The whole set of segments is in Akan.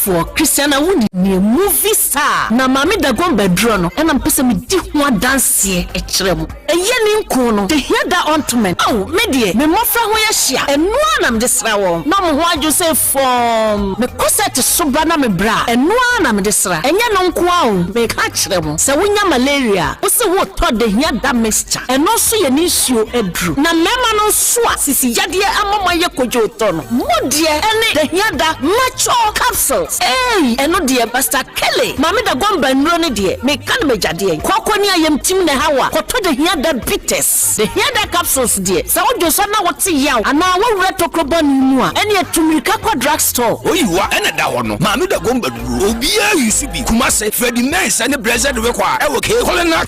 Odiyifoɔ Christiana Wuni neɛ movie star na Maame Dagon bɛdurɔ no ɛna mpɛ sɛ medi ho adanseɛ kyerɛ mo. Ɛyɛ ne nku no de hia da ɔntomen. Ao me deɛ me mmɔfra ho yɛ hye a ɛno ara na mede sra wɔn na wɔn ho adwo sɛ fɔmm. Me kɔsɛte so ba na me brɛ a ɛno ara na mede sra. Ɛnyɛ no nko ara o, meka akyerɛ mo sɛ wonya malaria a wose wotɔ de hia da mixture ɛno nso yɛ ne nsuo aduru. Na mmarima no nso a sisi yadeɛ ama moayɛ kodwootɔ no mo deɛ ɛne de hia da mature capsules. Eei ɛno deɛ Pastor Kelly Maame Dagomba nnuro no deɛ meka no magyadeɛ kɔkɔ ne ayamtim na ɛha wo a kɔtɔ Dehiada bitters Dehiada capsules deɛ sɛ wodwo sɔ na wote yaw anaa woawura tokuro bɔne mu a ɛneɛ tu mmirika kɔ drug store. Oyiwa ɛna ɛda hɔ no Maame Dagomba duro obiara use bi Kumase Freddie Mensah ne Blessed Wekwa ɛwɔ K Colonel.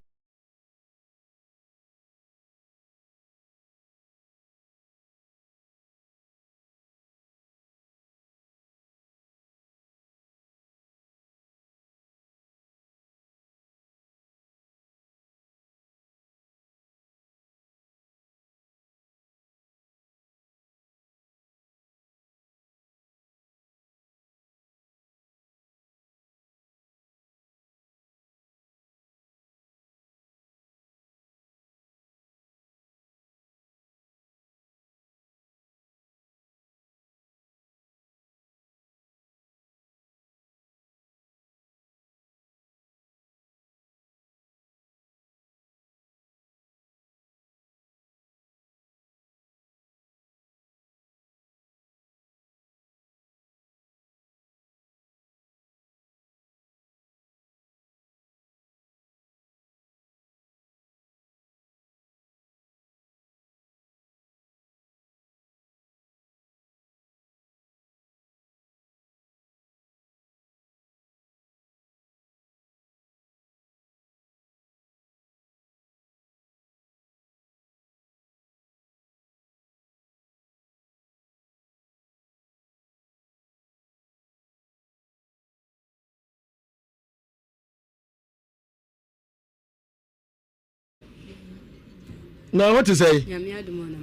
Na ho te sɛ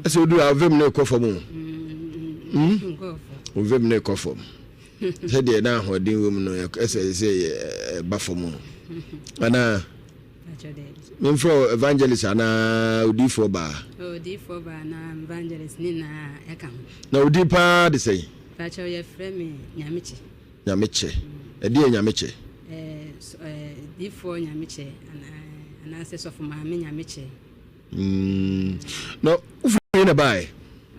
ɛsɛ odu a vim ne kɔ fam o hmm? vim ne kɔ fam sɛdeɛ na ahoɔden wɔ mu no ɛsɛ sɛ ɛba fam o anaa memfrɛ evangelist anaa odiifoɔ baa odiifoɔ baa na evangelist ne na ɛka ho na odi paa de sɛn yɛfrɛ me nyamekyɛ Nyamekyɛ. Ɛdeɛn Nyamekyɛ? Difoɔ Nyamekyɛ anaasɛ Sɔfo Maame Nyamekyɛ. Mm. Na wofiri he na baeɛ?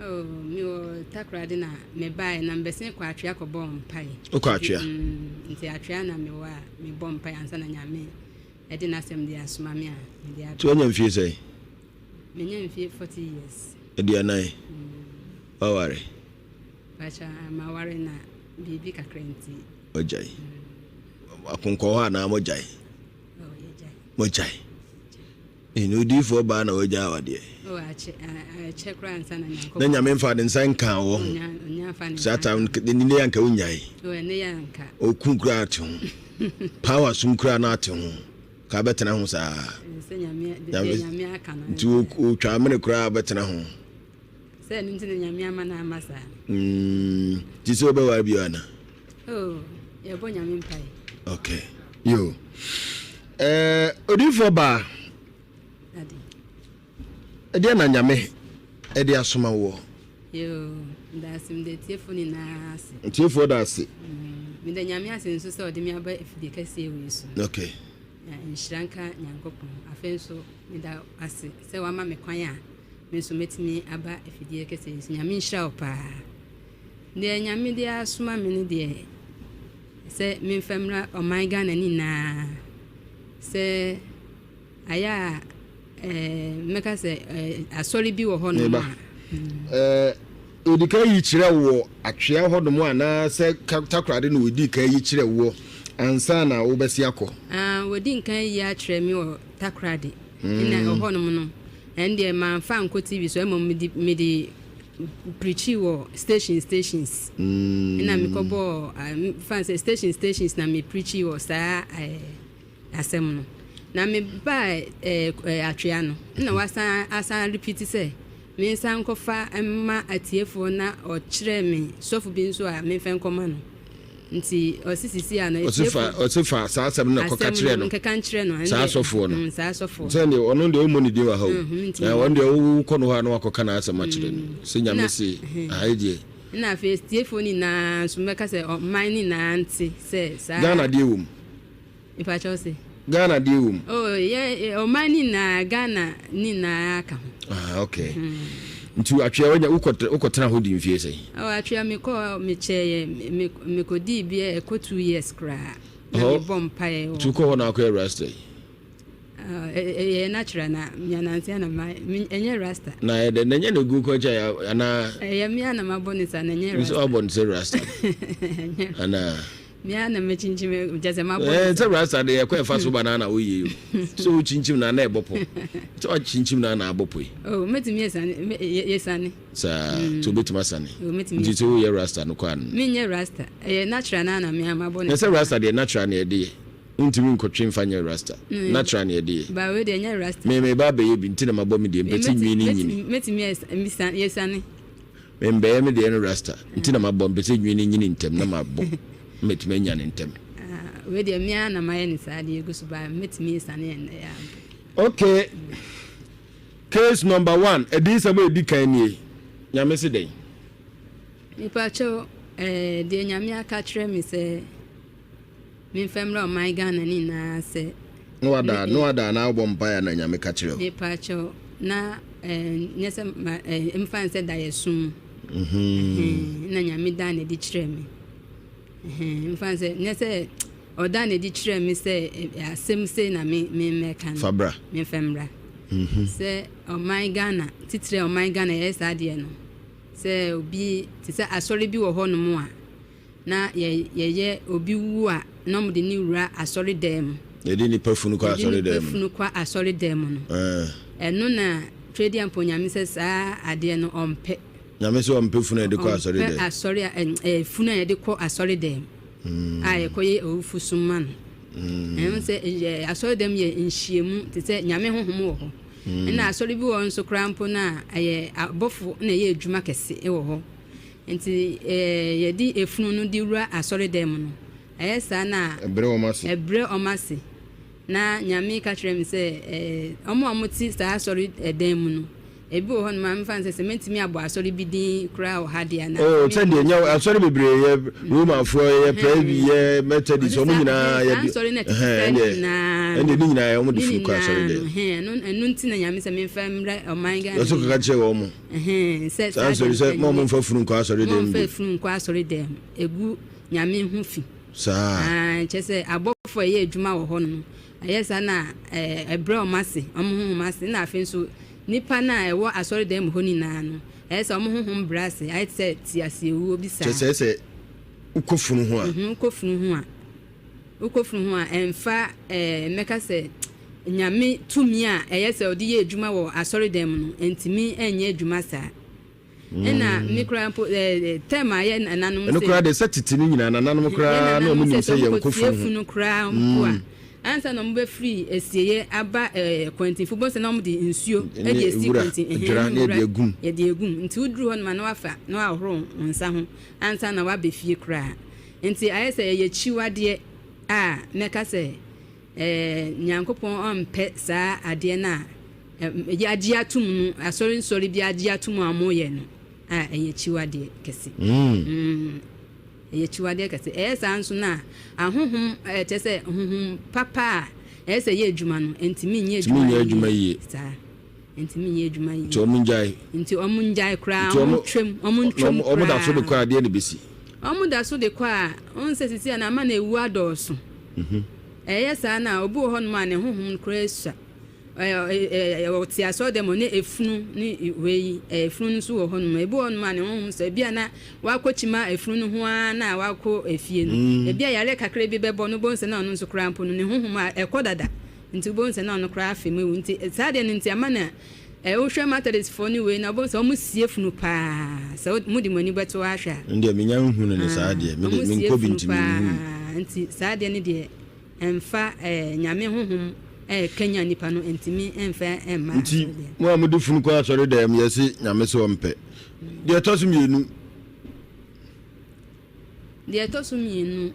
Oh, mewɔ Takoradi na mebaeɛ na mebɛsen kɔ Atwea kɔbɔɔ mpaeɛ. Wokɔ Atwea? Mm, nti Atwea na mewɔ a mebɔ mpaeɛ ansa na Nyame ɛde n'asɛm de asoma me a mede aba. Nti woanya mfie sɛn? Menya mfie 40 years. Aduanan? Mm. Waware? Pakyɛ maware na biribi kakra nti. Wagyae. Akonkɔ hɔ anaa mogyae? Oh, yɛgyae. Mogyae. Ɛna odiyifoɔ baa na wagyae awadeɛ. Oh, akyɛ akyɛ koraa nsa na nyankopɔn. Na nyame mfa ne nsa nka wɔ ho. Saa tam ne ne anka wonyae. Oh, ɛne yɛ anka. Okun koraa ate ho. Power sum koraa na ate ho. Ka bɛtena ho saa. Sɛ nyame nyame aka no. Nti otwa amene koraa bɛtena ho. Sɛ ɛno nti na Nyame ama no ama saa. Mm, nti sɛ wobɛware bio ana? Oh, yɛbɔ Nyame mpae. Okay, yo. Eh, odiyifoɔ baa. Ade. Ɛdeɛ na Nyame ɛde asoma woɔ? Yo, meda ase, meda atiefoɔ nyinaa ase. Atiefoɔ da ase. Mm, meda Nyame ase nso sɛ ɔde me aba afidie kɛseɛ wei so. Okay. Na nhyira nka Nyankopɔn. Afei nso meda ase sɛ wama me kwan a Me nso mɛtumi aba afidie kɛseɛ yi so. Nyame nhyira wo paa. Deɛ Nyame de asoma me no deɛ sɛ memfa mmra ɔman Ghana nyinaa sɛ ayɛ a eh, mɛka sɛ eh, asɔre bi wɔ hɔ nom a. Eh, ɔdi kan yi kyerɛ wɔ atwea hɔ nom anaasɛ takorade na ɔdi kan yi kyerɛ woɔ ansa na wobɛsi akɔ? Ah, wɔdi nkan yi akyerɛ me wɔ takorade. Nna ɛhɔnom no, ɛndeɛ mamfa ankɔ TV so, mmom mede mede preachii wɔ station stations. Nna mekɔbɔɔ fa sɛ station stations na me preachii wɔ saa ɛɛ asɛm no. Na mebaa ɛɛ Atwea no, nna wasan asan repeat sɛ mensan nkɔfa mma atiefoɔ na ɔkyerɛɛ me sɔfo bi nso a memfa nkɔma no. Nti ɔse sisi a no Ɔse fa ɔse fa saa asɛm no na kɔka kyerɛ no. Nkeka nkyerɛ no. Saa asɔfoɔ no. Saa asɔfoɔ. Sɛ deɛ ɔno deɛ ɔmmɔ ne din wɔ ha o. Na ɔno deɛ wokɔ no hɔ a na wakɔka n'asɛm akyerɛ no. Sɛ Nyame se aha yi deɛ. Ɛna afei atiefoɔ nyinaa nso mɛka sɛ ɔman nyinaa nte sɛ saa. Ghana deɛ wɔ mu. Mepakyɛw se. Ghana deɛ wɔ mu. Oh yɛ ɔman ne nyinaa Ghana ne nyinaa ka ho. Ah okay. Nti atwea wanya wokɔ wokɔtena hɔ di mfie sɛn? Oh atwea mekɔ mekyɛɛ me mekɔdii bi ɛkɔ 2 years koraa. Na mebɔ mpaeɛ wɔ. Nti wokɔ hɔ na akɔyɛ rasta yi? Ɛyɛ natural na mianante na ma ɛnyɛ rasta. Na ɛyɛ dɛ na ɛnyɛ na egu kɔ kyɛ anaa. Ɛyɛ mia na mabɔ ne sa na ɛnyɛ rasta. Nso abɔ ne sɛ rasta. Anaa. Mia na mekyinkyim kyɛ sɛ mabɔ ne sa. Sɛ rasta de ɛkɔ ɛfa so ba na na woyɛ yi o. Sɛ wokyinkyim na na ɛbɔ pɔ. Sɛ wakyinkyim na na abɔ pɔ yi. Oh metumi esane yesane. Saa nti obetumi asane. Nti sɛ woyɛ rasta no kɔ ano. Menyɛ rasta ɛyɛ natural na na mia mabɔ ne. Na sɛ rasta deɛ natural na ɛde yɛ. Wontumi nkɔtwe mfa nyɛ rasta. Natural na yɛde yɛ. Ba wei deɛ ɛnyɛ rasta. Me meba abɛyɛ bi nti na mabɔ me deɛ mpɛ sɛ nwi no nyini. Mɛtumi yɛsane. Me mbɛyɛ me deɛ no rasta nti na mabɔ mpɛ sɛ nwi no nyini ntɛm na mabɔ mɛtumi anya no ntɛm. Wei deɛ me ara na mayɛ no saa deɛ ɛgu so ba mɛtumi asane ɛnnɛ yɛ mpo. Okay case number one adiyisɛm a ɛdi kan nie Nyame se dɛn? Mepakyɛw eh, deɛ Nyame aka kyerɛ me sɛ Memfa mmra ɔman Ghana ne nyinaa sɛ. Na wada na wada anaa wobɔ mpaeɛ na Nyame ka kyerɛ wo. Mepakyɛw na eh, nyɛ sɛ ma eh, mfa nsɛ daeɛso mu. Mm-hmm. Na Nyame daa n'adi kyerɛ me. Mfa nsɛ nyɛ sɛ ɔdaa n'adi kyerɛ me sɛ eh, asɛm sei na me me mmɛka no. Fa bra. Memfa mmra. Mm-hmm. Sɛ ɔman Ghana titire ɔman Ghana yɛyɛ saa adeɛ no sɛ obi te sɛ asɔre bi wɔ hɔnom a Na yɛ yɛyɛ obi wu a, na wɔde no wura asɔredan mu. Yɛde nipa funu kɔ asɔredan mu. Yɛde nipa funu kɔ asɔredan mu no. Ɛno na Twedeampo Nyame sɛ saa adeɛ no ɔmpɛ. Nyame sɛ ɔmpɛ funu a yɛde kɔ asɔredan. Ɔmpɛ asɔre a ɛɛ funu a yɛde kɔ asɔredan mu. A yɛkɔyɛ owufo som ma no. Ɛno sɛ ɛyɛ asɔredan mu yɛ nhyiamu te sɛ Nyame honhom wɔ hɔ. Ɛna asɔre bi wɔ hɔ nso koraa mpo no a ɛyɛ abɔfo na ɛyɛ adwuma kɛse wɔ hɔ. Enti yɛde efunu no de wura asɔredan mu no, ɛyɛ saa na Ɛbrɛ wɔn ase. ɛbrɛ wɔn ase. Na Nyame ka kyerɛɛ me sɛ, wɔn a wɔte saa asɔredan mu no, ebi wɔ hɔnom a, memfa no sɛ, sɛ mɛtumi abɔ asɔre bi din koraa wɔ ha deɛ a, na Oh, sɛdeɛ nyɛ asɔre bebree yɛ Romanfoɔ yɛ Presby yɛ Methodist wɔn nyinaa yɛ de asɔre no ɛtete saa ne nyinaa ɛndeɛ ne nyinaa wɔn de funu kɔ asɔre dɛm. Ɛno nti na Nyame sɛ memfa mmrɛ ɔman Ghana. Yɛso kaka kyerɛ wɔn. Sɛ saa nsɔre sɛ mo a momfa funu nkɔ asɔre dɛm bi. Momfa funu nkɔ asɔre dɛm egu Nyame ho fi. Saa. Kyerɛ sɛ abɔfo a ɛyɛ adwuma wɔ hɔ no, ɛyɛ saa na ɛbrɛ wɔn ase, wɔn honhom ase. Na afei nso nipa no a ɛwɔ asɔre dɛm mu hɔ nyinaa no, ɛyɛ sɛ wɔn honhom brɛ ase, ayɛ te sɛ teaseawuo bi saa. Kyerɛ sɛ sɛ wokɔ funu ho a. Wokɔ funu ho a. Wokɔ funu ho a, ɛmfa ɛɛ mmɛka sɛ Nyame tumi a ɛyɛ sɛ ɔde yɛ adwuma wɔ asɔredan mu no, ɛntumi nyɛ adwuma saa. Ɛna me koraa mpo ɛɛ tɛm a yɛ nananom Ɛno koraa deɛ sɛ tete no nyinaa nananom koraa na wɔn nim sɛ yɛnkɔ funu ho. Funu koraa mpo a, ansa na wɔn bɛfiri asieɛ aba ɛɛ kwantinfo bɔ sɛ na wɔn de nsuo ɛde asi kwantin ɛhɛn ne nwura yɛde agum yɛde agum nti woduru hɔ nom a na wafa na wahoro nsa ho ansa na waba fie koraa. Nti ayɛ sɛ ɛyɛ akyiwadeɛ a mɛka sɛ ɛɛ Nyankopɔn ɔmpɛ saa adeɛ no a yɛagye atom no, asɔre nsɔre bi agye atom a wɔyɛ no a ɛyɛ akyiwadeɛ kɛse. Mm. Ɛyɛ akyiwadeɛ kɛse. Ɛyɛ saa nso no a ahonhom kyerɛ sɛ honhom papa a ɛyɛ sɛ ɛyɛ adwuma no ntumi nyɛ adwuma yie. Saa. Ntumi nyɛ adwuma yie. Nti wɔn ngyae. Nti wɔn ngyae koraa, wɔn ntwam, wɔn ntwam koraa. Wɔn da so de kɔ a, deɛ na ebesi? Wɔn da so de kɔ a, wɔn sɛ sisi a na ama na ewu adɔɔso. Mhm. Ɛyɛ saa na obi wɔ hɔnom a ne honhom no koraa esua. Ɛɛ ɔte asɔre dɛm ne efunu ne wei efunu no nso wɔ hɔnom. Ebi wɔ hɔnom a ne honhom sɛ ebi a na wakɔ kyima efunu no ho ara na wakɔ efie no. Mm. Ebi a yare kakra bi bɛbɔ no bɔn sɛ na ɔno nso koraa mpo no ne honhom a ɛkɔ dada. Nti wobɛhu sɛ na ɔno koraa afe mu awu. Nti saa adeɛ no nti ama na eh, wohwɛ Methodistfoɔ ne wei na wobɛhu sɛ wɔn sie funu paa. Sɛ mode mo ani bɛto hɔ ahwɛ a. Ndeɛ menya nhunu no saa deɛ, mede menkɔ bi nti menhunu. Nti saa adeɛ no deɛ ɛmfa eh, Nyame honhom eh, kanya nipa no ntumi ɛmfa ɛmma. Nti mo a mode funu kɔ asɔre dɛm yɛse Nyame sɛ ɔmpɛ. Deɛ ɛtɔ so mmienu. Deɛ ɛtɔ so mmienu,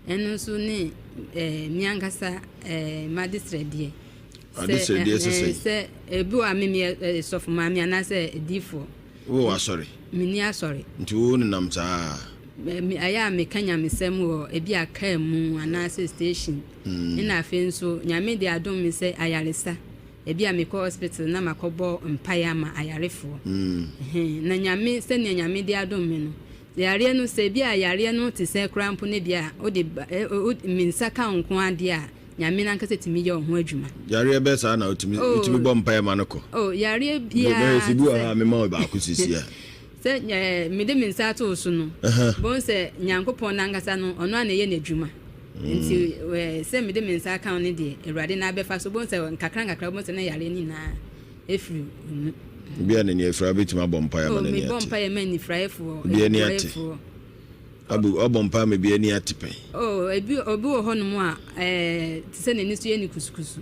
ɛno nso ne eh, me ankasa eh, m'adesrɛdeɛ. Adesrɛdeɛ sɛ sɛn? Sɛ ebi wɔ a me meyɛ eh, sɔfo maame anaasɛ diifoɔ. Wowɔ asɔre? Menni asɔre. Nti wo nenam saa? Ɛyɛ a meka nyamesɛm wɔ ebi a kaa mu anaasɛ station. Ɛna afei nso Nyame de adom me sɛ ayaresa. Ebi a mekɔ hospital na makɔbɔ mpaeɛ ama ayarefoɔ. Ɛhɛn, na Nyame, sɛnea Nyame de adom me no, yareɛ no, sɛ ebi a yareɛ no te sɛn koraa mpo no ebi a wode ba, ɛ, wo, me nsa ka wo nko ara deɛ a, Nyame no ankasa tumi yɛ wo ho adwuma. Yareɛ bɛɛ saa na wotumi, Oh. wotumi bɔ mpaeɛ ma no kɔ? Oh, yareɛ Bɛhwɛ biara sɛ bi wɔ te hɔ sɛ. a mema wo baako sisi a. Sɛ ɛɛ mede me nsa ato wo so no, bohu sɛ Nyankopɔn no ankasa no, ɔno ara na ɛyɛ n'adwuma. Nti ɛɛ sɛ mede me nsa aka wo no deɛ, Awurade na abɛfa so. Bohu sɛ nkakra nkakra, bohu sɛ na yareɛ no nyinaa afiri wo mu. Obi a n'ani afira, wobɛtumi abɔ mpaeɛ ama Oh, n'ani mebɔ ate? mpaeɛ ma anifiraeɛfoɔ, Obi ani ate? abubuaeɛfoɔ. Abu, ɔbɔ mpaeɛ ma obi ani ate pɛn? Oh, ebi, obi wɔ hɔnom a, ɛɛ, te sɛ n'ani so yɛ no kusukusu.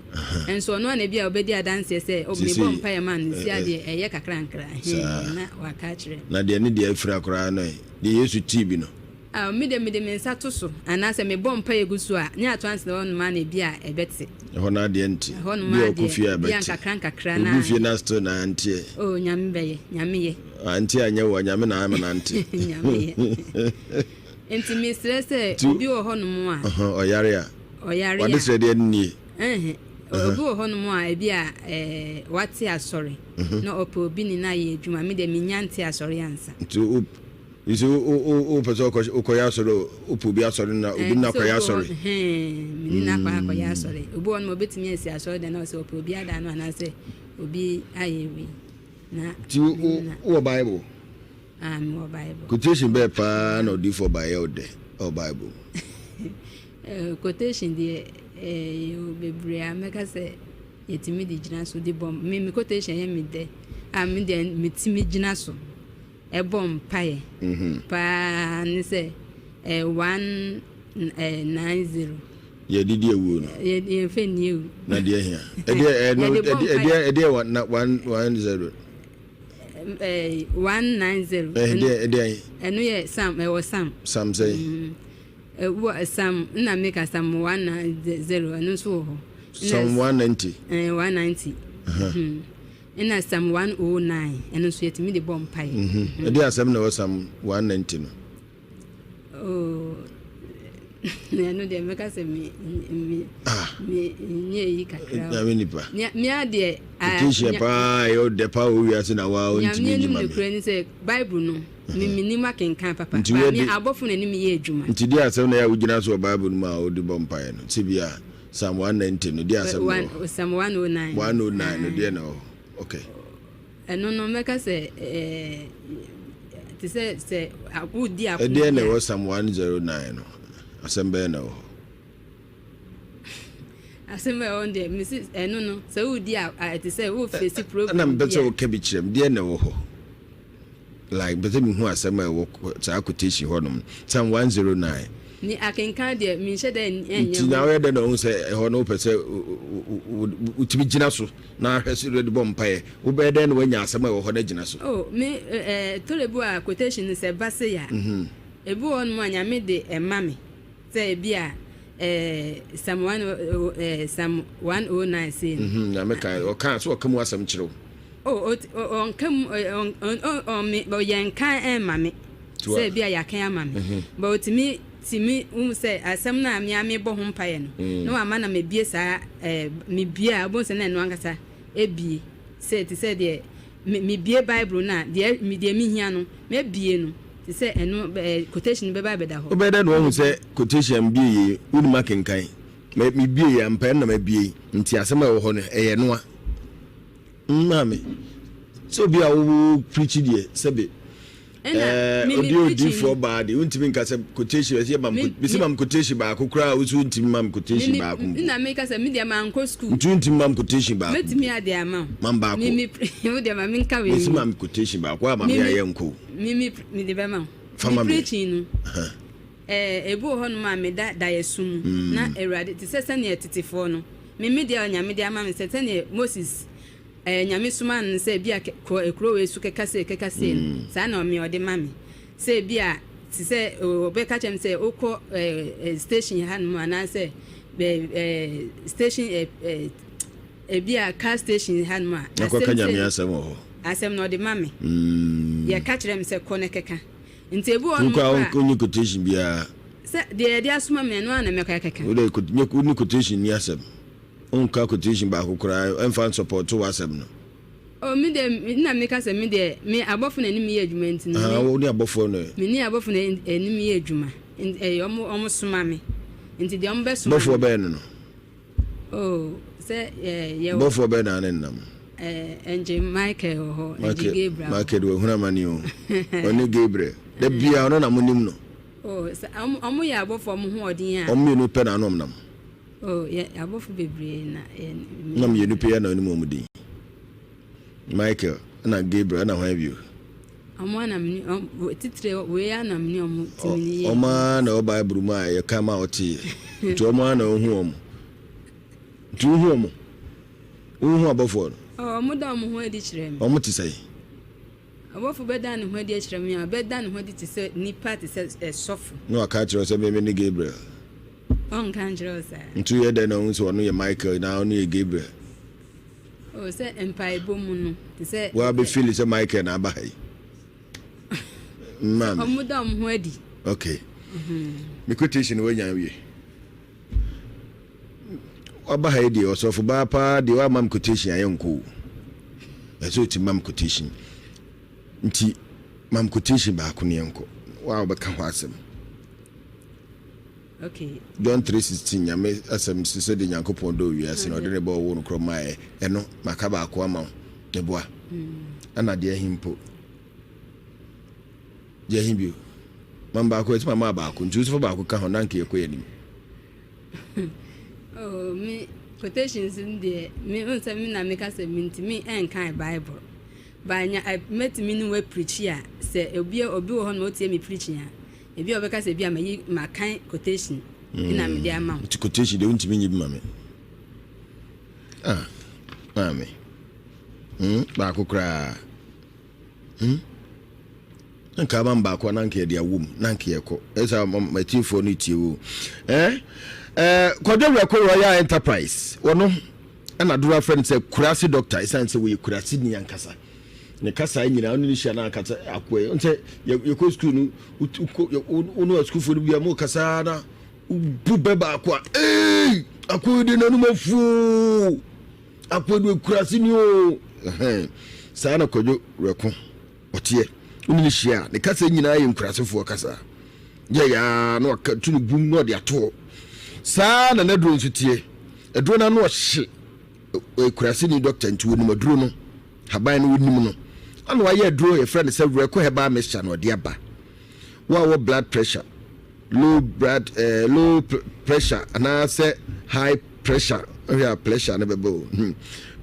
Nso ɔno ara na ebi a ɔbɛdi adanseɛ sɛ, oh, mebɔ mpaeɛ ma no, si adeɛ, ɛyɛ kakrankra, Saa. na waka akyerɛ me. Na deɛ ne deɛ afira koraa no ɛ? Deɛ Yesu tee bi no? Ah, me deɛ mede me nsa to so, anaasɛ mebɔ mpaeɛ gu so a, ne ato ansa hɔnom ara na ebi a ɛbɛte. Ɛhɔ no adeɛ nte. Ɛhɔnom Bi a ara ɔkɔ fie deɛ, a ebi a ɛbɛte. nkakrankakra na. Ɔdu fie na still na anteɛ. Oh, Nyame bɛyɛ, Nyame yɛ. Ante anyɛ wo a, Nyame na ama no ante. Nyame yɛ. Nti mesrɛ sɛ obi wɔ hɔnom a. Ɔyare a. Ɔyare a. W'adesrɛ deɛ nie. Ɛhɛn. Obi wɔ hɔnom a ebi a ɛɛ wate asɔre na ɔpɛ obi ne no ayɛ adwuma. Me deɛ mennya nte asɔre ansa. Nti wo nti wo wo wopɛ sɛ ɔkɔ wokɔyɛ asɔre wopɛ obi asɔre na obi ne no akɔyɛ asɔre. Ɛhɛn, me ne no akɔ akɔyɛ asɔre. Obi wɔ hɔnom a obetumi asi asɔre dan na ɔsɛ ɔpɛ obi adan no anaasɛ obi ayɛ wei. Na Nti wo wo wowɔ Bible? Ah, mewɔ Bible. Quotation bɛɛ paa na odiyifoɔ baa yɛ wo dɛ ɛwɔ Bible mu? Eh, quotation deɛ eh, yɛwɔ bebree a mɛka sɛ yɛtumi de gyina so de bɔ me me quotation yɛ me dɛ a me deɛ metumi gyina so ɛbɔ mpaeɛ mhm. paa ne sɛ eh, 190 yɛde di awuo no yɛmfɛ nni awu na deɛ hia ɛdeɛ ɛdeɛ ɛdeɛ 110 190 ɛdeɛ ɛdeɛ ɛno yɛ sam ɛwɔ sam sam sɛn mm. Ɛwɔ Psalm nna meka Psalm 190 ɛno nso wɔ hɔ. Psalm 190. Ɛɛ 190. Ɛna Psalm 109 ɛno nso yɛtumi de bɔ mpaeɛ. Ɛde asɛm na ɛwɔ Psalm 190 no. Oh, ɛno deɛ mɛka sɛ me me ah. me nyɛ yi kakra. Nyame nipa. Me adeɛ. Quotation paa ɛyɛ ɔdɛ paa wɔ wiase na waa ɔntumi nyi ma mi. Nyame anim nokorɛ ni sɛ Bible no. Me mennim akenkan papa, Nti but woyɛ me de, abɔfo na ɛne me yɛ adwuma. nti deɛ asɛm na ɛyɛ a wogyina so wɔ Bible no mu a wode bɔ mpaeɛ no? Sɛ bi a Psalm 190 no, deɛ asɛm na ɛwɔ hɔ? Psalm 109. 109 no, deɛ na ɛwɔ hɔ? Okay. Ɛno no mɛka sɛ ɛɛ te sɛ sɛ wodi ako Ɛdeɛ na ɛwɔ Psalm 109 no? Asɛm bɛyɛ na ɛwɔ hɔ? Asɛm a ɛwɔ hɔ deɛ mesi ɛno no sɛ wodi a ɛte sɛ wofesi problem Ɛna mepɛ bi sɛ a. woka bi kyerɛ me, deɛ na ɛwɔ hɔ? Like mpɛ sɛ mehu asɛm a ɛwɔ saa quotation hɔ nom. Psalm 109. Ne akenkan deɛ menhyɛ da nyɛ Nti na woyɛ dɛn na wohu sɛ ɛhɔ no wopɛ sɛ wotumi gyina so na ahwɛ so de bɔ mpaeɛ? Wobɛyɛ dɛn na woanya asɛm a ɛwɔ hɔ no agyina so? Oh, me eh, tore bi a quotation no sɛ ba sei a, mhm. ebi wɔ hɔ nom a Nyame de ɛma me sɛ ebi a eh, Psalm 1, eh, Psalm 109 sei no. Mhm, Nyame ka, ɔka so ɔka mu asɛm kyerɛ wo. Oh, ɔnka mu, ɔme, ɔyɛ nkan ɛmma me. Sɛ ebi a yɛakan ama me. Mhm. But otumi tumi hu sɛ asɛm no a me a mebɔ ho mpaeɛ no, mm. na wama na mebie saa ɛɛ mebie a wobɛhu sɛ na ɛno ankasa ebie. Sɛ te sɛ deɛ mebie Bible no a deɛ deɛ mehia no mebie no te sɛ ɛno ɛɛ quotation no bɛba abɛda hɔ. Wobɛyɛ dɛ na wahu sɛ quotation bie yie wonim akenkan. Mebie yɛ ampa ɛno na mabie nti asɛm a ɛwɔ hɔ no ɛyɛ noa. Maame, sɛ obi a wo preach deɛ sɛbe ɛɛ odi odiifoɔ baa deɛ wontumi nka sɛ quotation ɛsɛ yɛ mam bisi mam quotation baako koraa wosi wontumi mam quotation baako mpo. Nna mi ka sɛ mi deɛ ma nkɔ school. Nti wontumi mam quotation baako. Mɛtumi ade ama wo. Mam baako. Mi mi wo deɛ ma mi nka wei. Mesi mam quotation baako a ma mi ayɛ nko. Mi mi mi de bɛ ma wo. Fa ma mi. Mi preaching no. Ɛɛ, ebi wɔ hɔnom a meda daeɛso mu, na Awurade, te sɛ sɛdeɛ tetefoɔ no, me me deɛ a Nyame de ama me sɛ, sɛdeɛ Moses, ɛɛ, Nyame somaa no sɛ ebia kɔ kuro wei so kɛka sei, kɛka sei no, saa na me ɔde ma me. Sɛ ebia Te sɛ ɔbɛka kyerɛ me sɛ wokɔ ɛɛ station hanom anaasɛ ɛɛ station ɛɛ ebi a car station hanom a. Akɔka Nyame asɛm wɔ hɔ. Asɛm na ɔde ma me. Yɛka kyerɛ me sɛ kɔ na kɛka. Nti ebi wɔ hɔnom koraa. Wokɔ a wonni quotation biara. Sɛ deɛ yɛde asoma me ɛno ara na mɛkɔ akɛka. Wode wonni quotation nni asɛm. Wonka quotation baako koraa ɛmfa nsɔpɔto w'asɛm no. Oh me deɛ na meka sɛ me deɛ me abɔfo na ɛne me yɛ adwuma nti no. Ah wo ne abɔfoɔ no. Me ne abɔfo na ɛne me yɛ adwuma. Ɛyɛ ɔmo ɔmo soma me. Nti deɛ ɔmo bɛ soma. Bɔfoɔ bɛyɛ no no. Oh sɛ ɛɛ yɛ. Bɔfoɔ bɛyɛ na ne nam. Ɛɛ Angel Michael wɔ hɔ. Angel Gabriel. Michael de wahunu amane o. Ɔne Gabriel. Da bia ɔno na mo nim no. Oh sɛ ɔmo ɔmo yɛ abɔfoɔ ɔmo ho ɔden a. Ɔmo mmienu pɛ na ano ɔmo nam. Oh yɛ abɔfo bebree na yɛ. Na mmienu pɛ yɛ na ɔnim wɔn din. Michael na Gabriel na hwan bio. Ɔmo ana mene ɔmo titire wei ana mene ɔmo timi ne yɛ. Ɔmo ara na ɛwɔ Bible mu a yɛ ka ma ɔte yɛ. Nti ɔmo ara na ɔhu ɔmo. Nti wohu ɔmo. Wohu abɔfoɔ no. Ɔmo da ɔmo ho adi kyerɛ me. Ɔmo te sɛn? Ɔbɔfo bɛda ne ho adi akyerɛ me a, ɔbɛda ne ho adi te sɛ nipa, te sɛ sɔfo. Na waka akyerɛ wo sɛ meme ne Gabriel. Ɔnka nkyerɛ wo saa. Nti woyɛ dɛn na wohu sɛ ɔno yɛ Michael na ɔno yɛ Gabriel? Oh, sɛ mpaebɔ mu no, te sɛ. Woa bɛ feel sɛ Michael na aba ha yi. Maame. Ɔmo da ɔmo ho adi. Okay. Me quotation wanya awie. Waba ha yi deɛ ɔsɔfo baa paa deɛ wama me quotation ayɛ nko o. Ɛsɛ ɔti ma me quotation. Nti ma me quotation baako ne yɛnkɔ. Wa wobɛka ho asɛm. Okay. John 3:16 Nyame asɛm si sɛ de Nyankopɔn dɔ wiase na ɔde ne ba ɔwoo no korɔ maeɛ. Ɛno maka baako ama wo. Meboa. Ɛna deɛ ahi mpo. Deɛ ahi bio. Ma me baako ɛsɛ ma maa baako nti wosofa baako ka ho na anka yɛkɔ yɛn anim. Oh, me quotations no deɛ me n sɛ me na meka sɛ mentumi nkan Bible. Ba nya mɛtumi ne wo preachi a sɛ obi obi wɔ hɔ na ɔtie me preaching a ebi a ɔbɛka sɛ ebi a mayi makan quotation na mede ama wo. Nti quotation deɛ wontumi nyi bi ma me. Ah, maame. Baako koraa. Hmm? Nka ama baako a na nka yɛde awom na nka yɛkɔ. Ɛsɛ matiefoɔ no tie wo. Eh? Eh, Kwadwo Awurako Royal Enterprise. Wɔno ɛna doro afrɛ no sɛ Kurase doctor ɛsiane sɛ wɔyɛ Kurase ni ankasa. Ne kasa nyinaa ɔne ne hyia na akasa akoa yi. Ɔnsɛ yɛkɔ sukuu no wo ne asukuufoɔ no bia mo kasa na wobu bɛ baako a ee akoa yi de n'anum afuo. Akoa du akurase ni oo. Ɛhɛn, saa na Kwadwo Werɛko ɔteɛ. Wo ne no hyia a, ne kasa nyinaa yɛ nkurasefoɔ kasa. Yɛ yaa na waka tu no bum na ɔde ato hɔ. Saa na n'aduro nso teɛ. Aduro no ano ɔhye. Ɔyɛ kuraseni dɔkta nti ɔnim aduro no. Haban no ɔnim no. Ana wayɛ aduro yɛfrɛ no sɛ Werɛko herbal mixture na ɔde aba. Wo a wɔ blood pressure, low blood eh, low pressure anaasɛ high pressure ɔhwɛ a pressure no bɛbɛ o hmm.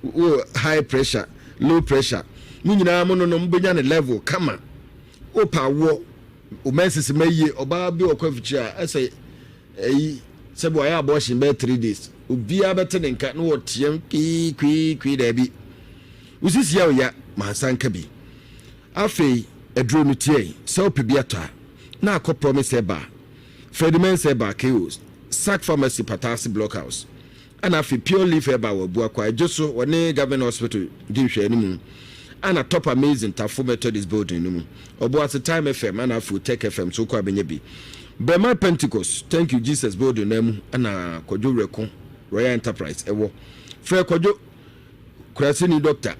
wo high pressure low pressure mo nyinaa mo no no mobɛnya ne level kama wopa awoɔ wo menses ma yie ɔbaa bi ɔkɔ afikyiri a ɛsɛ ɛyi sɛbi wayɛ abortion bɛyɛ 3 days obiara bɛte ne nka na wɔteɛm kwii kwii kwii daabi wosisi a ɔya mansa nka bi afei aduro no tiɛ sɛ wopɛ bi atɔ a na akɔ Promise Herbal, Freddie Mensah Herbal, KO, Sac Pharmacy, Patase Block House, ɛna afei Pure Leaf Herbal wɔ Abuakwa, Adwo so, wɔne Government Hospital di nhwɛanimu, ɛna Top Amazing Tafo Methodist Building no mu, Ɔboase Time FM, ɛna afei Otec FM so wokɔ a bɛnya bi. Brɛman Pentecost, Thank You Jesus Building no mu ɛna Kwadwo Werɛko Royal Enterprise ɛwɔ. Frɛ Kwadwo Kuraseni Dɔkta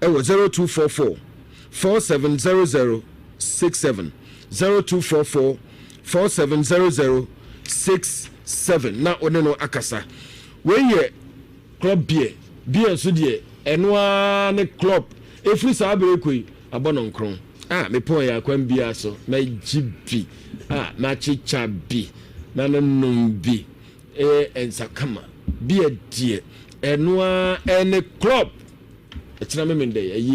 ɛwɔ 0244 4700 67 0244 4700 67 na wo ne no akasa. Wei yɛ club beer. Beer nso deɛ ɛno ara ne club. Ɛfiri saa berɛ kɔ yi abɔ no nkron. Ah, mepɔn yɛ akwan biara so. Mɛgye bi. Ah, makyekya bi. Na no nom bi. Ɛyɛ nsa kama. Beer deɛ ɛno ara ne club. Ɛkyena memendɛ ayi.